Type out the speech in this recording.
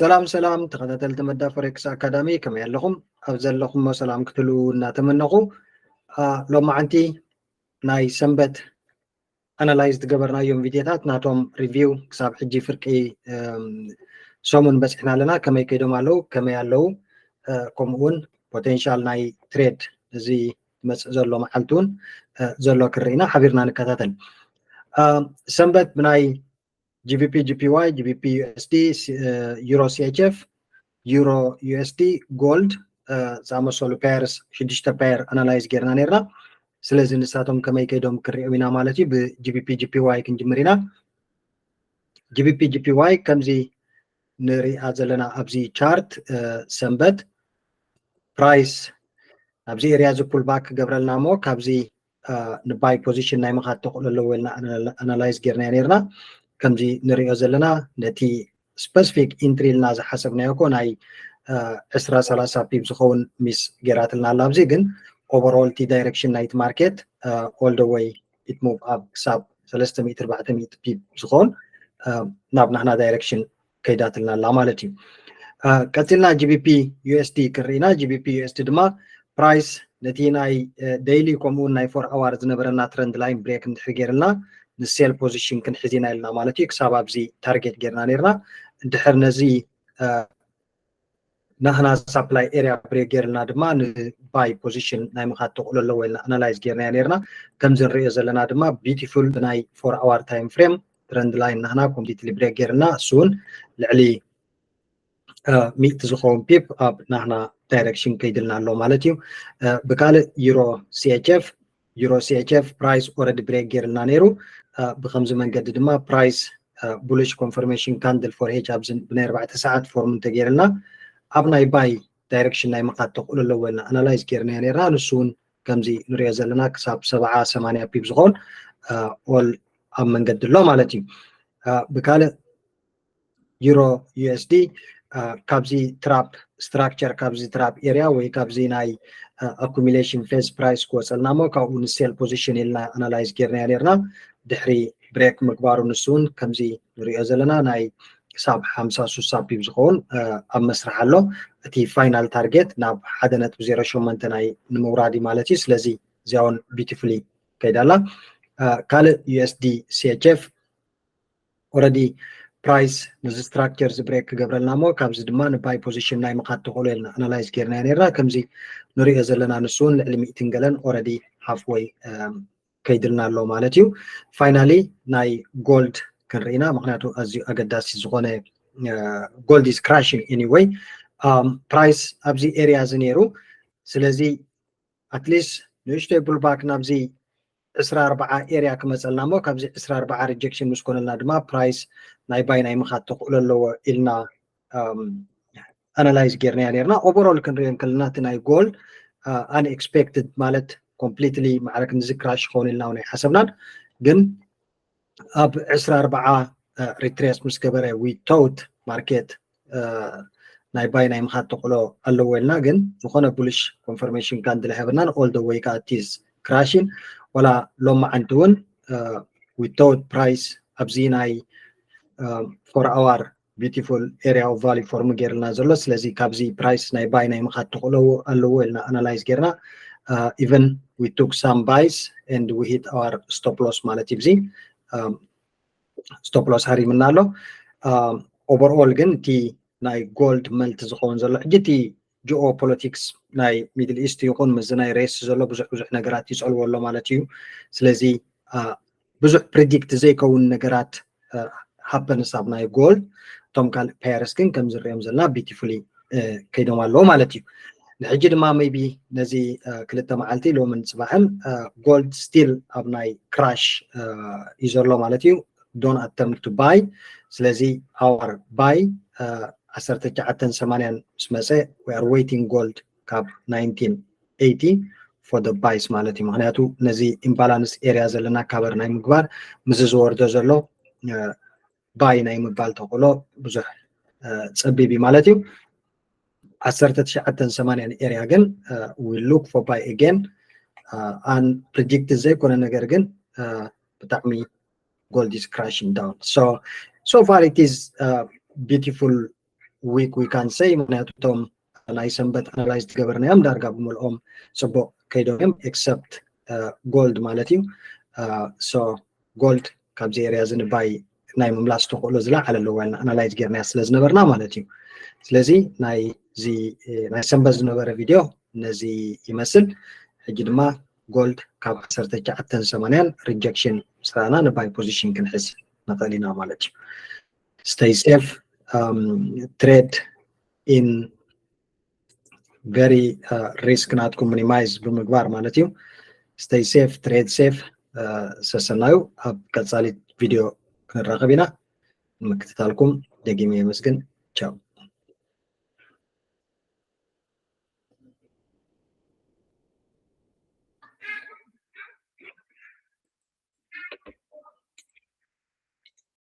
ሰላም ሰላም ተኸታተልቲ መዳ ፎሬክስ ኣካዳሚ፣ ከመይ ኣለኹም? ኣብ ዘለኹሞ ሰላም ክትህልዉ እናተመነኹ፣ ሎማዓንቲ ናይ ሰንበት ኣናላይዝ ዝገበርናዮም ቪድዮታት ናቶም ሪቪው ክሳብ ሕጂ ፍርቂ ሰሙን በፂሕና ኣለና። ከመይ ከይዶም ኣለዉ፣ ከመይ ኣለዉ፣ ከምኡ እውን ፖቴንሻል ናይ ትሬድ እዚ ዝመፅእ ዘሎ መዓልቲ እውን ዘሎ ክርኢና ሓቢርና ንከታተል። ሰንበት ብናይ GBP, GPY, GBP USD, Euro CHF, Euro USD, ጎልድ ዝኣመሰሉ ፓየርስ ሽዱሽተ ፓየር ኣናላይዝ ጌርና ነርና። ስለዚ ንሳቶም ከመይ ከይዶም ክሪኦም ኢና ማለት እዩ። ብ GBP, GPY ክንጅምር ኢና። GBP, GPY ከምዚ ንሪኣ ዘለና ኣብዚ ቻርት ሰንበት ፕራይስ ኣብዚ ኤርያ እዚ ፑል ባክ ክገብረልና እሞ ካብዚ ንባይ ፖዚሽን ናይ ምኻድ ተኽእሎ ኣለዎ ኢልና ኣናላይዝ ጌርናዮ ነርና። ከምዚ ንሪኦ ዘለና ነቲ ስፐሲፊክ ኢንትሪ ኢልና ዝሓሰብናዮ እኮ ናይ ዕስራ ሰላሳ ፒፕ ዝኸውን ሚስ ጌራትልና ኣላ። ኣብዚ ግን ኦቨርኦል እቲ ዳይሬክሽን ናይቲ ማርኬት ኦል ደ ወይ ኢት ሙቭ ኣፕ ክሳብ ሰለስተ ሚእቲ ኣርባዕተ ሚእቲ ፒፕ ዝኸውን ናብ ናህና ዳይሬክሽን ከይዳትልና ኣላ ማለት እዩ። ቀፂልና GBP USD ክንርኢና። GBP USD ድማ ፕራይስ ነቲ ናይ ዴይሊ ከምኡ እውን ናይ ፎር ኣዋር ዝነበረና ትረንድ ላይን ብሬክ እንድሕር ጌርልና ንሴል ፖዚሽን ክንሕዝ ኢና ኢልና ማለት እዩ። ክሳብ ኣብዚ ታርጌት ጌርና ነርና። እንድሕር ነዚ ናህና ሳፕላይ ኤርያ ብሬክ ጌርልና ድማ ንባይ ፖዚሽን ናይ ምኻድ ተኽእሎ ኣለዎ ኢልና ኣናላይዝ ጌርናዮ ነርና። ከምዚ ንሪኦ ዘለና ድማ ቢዩቲፉል ብናይ ፎር ኣዋር ታይም ፍሬም ትረንድ ላይን ናህና ኮምፕሊትሊ ብሬክ ጌርና እሱ እውን ልዕሊ ሚእቲ ዝኸውን ፒፕ ኣብ ናህና ዳይሬክሽን ከይድልና ኣሎ ማለት እዩ። ብካልእ ዩሮ CHF፣ ዩሮ CHF ፕራይስ ኦረዲ ብሬክ ጌርልና ነይሩ። ብከምዚ መንገዲ ድማ ፕራይስ ቡሊሽ ኮንፈርሜሽን ካንድል ፎር ሄች ኣብዚ ብናይ ኣርባዕተ ሰዓት ፎርም እንተገይርልና ኣብ ናይ ባይ ዳይሬክሽን ናይ ምኻድ ተኽእሎ ኣለዎ ኢልና ኣናላይዝ ጌርናዮ ነርና። ንሱ እውን ከምዚ ንሪኦ ዘለና ክሳብ ሰብዓ ሰማንያ ፒፕ ዝኸውን ኦል ኣብ መንገዲ ኣሎ ማለት እዩ። ብካልእ ዩሮ USD ካብዚ ትራፕ ስትራክቸር ካብዚ ትራፕ ኤርያ ወይ ካብዚ ናይ ኣኩሚሌሽን ፌዝ ፕራይስ ክወፀልና እሞ ካብኡ ንሴል ፖዚሽን ኢልና ኣናላይዝ ጌርናዮ ነርና። ድሕሪ ብሬክ ምግባሩ ንሱ እውን ከምዚ ንሪኦ ዘለና ናይ ክሳብ ሓምሳ ሱሳ ፒፕ ዝኸውን ኣብ መስርሕ ኣሎ። እቲ ፋይናል ታርጌት ናብ ሓደ ነጥቢ ዜሮ ሸሞንተ ናይ ንምውራድ እዩ ማለት እዩ። ስለዚ እዚኣ እውን ቢዩቲፉሊ ከይዳ ኣላ። ካልእ USD CHF ኦረዲ ፕራይስ ነዚ ስትራክቸር እዚ ብሬክ ክገብረልና እሞ ካብዚ ድማ ንባይ ፖዚሽን ናይ ምኻድ ተኽእሎ ኢልና ኣናላይዝ ጌርናዮ ነርና። ከምዚ ንሪኦ ዘለና ንሱ እውን ልዕሊ ሚእትን ገለን ኦረዲ ሃፍ ወይ ከይድልና ኣሎ ማለት እዩ። ፋይናሊ ናይ ጎልድ ክንርኢና፣ ምክንያቱ ኣዝዩ ኣገዳሲ ዝኾነ ጎልድ ኢዝ ክራሽንግ ኤኒወይ ፕራይስ ኣብዚ ኤርያ እዚ ነይሩ። ስለዚ ኣትሊስት ንእሽተይ ቡልባክ ናብዚ ዕስራ ኣርባዓ ኤርያ ክመፀልና እሞ ካብዚ ዕስራ ኣርባዓ ሪጀክሽን ምስ ኮነልና ድማ ፕራይስ ናይ ባይ ናይ ምኻድ ተኽእሎ ኣለዎ ኢልና ኣናላይዝ ጌርናያ ነርና። ኦቨሮል ክንሪኦ እንከለና እቲ ናይ ጎልድ ኣንኤክስፔክትድ ማለት ኮምፕሊትሊ ማዕረ ክንዚ ክራሽ ክኸውን ኢልና እውን ኣይሓሰብናን። ግን ኣብ ዕስራ ኣርባዓ ሪትሬስ ምስ ገበረ ዊቶውት ማርኬት ናይ ባይ ናይ ምኻድ ተኽእሎ ኣለዎ ኢልና፣ ግን ዝኾነ ቡሊሽ ኮንፈርሜሽን ካንድል ኣይሃበናን። ኦል ደ ወይ ከዓ ኢት ኢዝ ክራሽን። ዋላ ሎማዓንቲ እውን ዊቶውት ፕራይስ ኣብዚ ናይ ፎር ኣዋር ቢዩቲፉል ኤርያ ኦፍ ቫልዩ ፎርም ገይርልና ዘሎ። ስለዚ ካብዚ ፕራይስ ናይ ባይ ናይ ምኻድ ተኽእሎ ኣለዎ ኢልና ኣናላይዝ ጌርና። ኢቨን ዊ ቱክ ሳም ባይስ ኤንድ ዊ ሂት ኣዋር ስቶፕ ሎስ ማለት እዩ። እዚ ስቶፕ ሎስ ሃሪምና ኣሎ። ኦቨርኦል ግን እቲ ናይ ጎልድ መልት ዝኸውን ዘሎ ሕጂ እቲ ጂኦ ፖለቲክስ ናይ ሚድል ኢስት ይኹን ምስዚ ናይ ሬስ ዘሎ ብዙሕ ብዙሕ ነገራት ይፀልዎ ኣሎ ማለት እዩ። ስለዚ ብዙሕ ፕሪዲክት ዘይከውን ነገራት ሃፐንስ ኣብ ናይ ጎልድ። እቶም ካልእ ፓየርስ ግን ከም ዝሪኦም ዘለና ቢዩቲፉሊ ከይዶም ኣለዉ ማለት እዩ። ንሕጂ ድማ ሜይቢ ነዚ ክልተ መዓልቲ ሎምን ፅባሕን ጎልድ ስቲል ኣብ ናይ ክራሽ እዩ ዘሎ ማለት እዩ። ዶን ኣተምፕት ቱ ባይ። ስለዚ ኣዋር ባይ ዓሰርተ ትሽዓተን ሰማንያን ምስ መፀ we are waiting gold ካብ ናይንቲን ኤይቲ for the buys ማለት እዩ። ምክንያቱ ነዚ ኢምባላንስ ኤርያ ዘለና ካቨር ናይ ምግባር ምስዚ ዝወርዶ ዘሎ ባይ ናይ ምባል ተኽእሎ ብዙሕ ፀቢብ እዩ ማለት እዩ። ዓሰርተ ትሽዓተን ሰማንያን ኤርያ ግን we look for buy again። ኣን ፕሪዲክት ዘይኮነ ነገር ግን ብጣዕሚ gold is crashing down. So so far it is beautiful week we can say ምክንያቱ እቶም ናይ ሰንበት analyze ዝገበርናዮም ዳርጋ ብምልኦም ፅቡቅ ከይዶም እዮም except gold ማለት እዩ። So gold ካብዚ area እዚ ንባይ ናይ ምምላስ ተኽእሎ ዝለዓለ ኣለዎ ኢልና analyze ጌርናያ ስለ ዝነበርና ማለት እዩ። ስለዚ ናይ ሰንበት ዝነበረ ቪድዮ ነዚ ይመስል። ሕጂ ድማ gold ካብ ዓሰርተ ትሽዓተ ሰማንያ rejection ምስ ረኣና ንባይ position ክንሕዝ ንኽእል ኢና ማለት እዩ። Stay safe, trade in very risk ናትኩም minimize ብምግባር ማለት እዩ። Stay safe, trade safe። ሰሰናዩ ኣብ ቀፃሊት ቪድዮ ክንራኸብ ኢና። ንምክትታልኩም ደጊመ የመስግን። ቻው።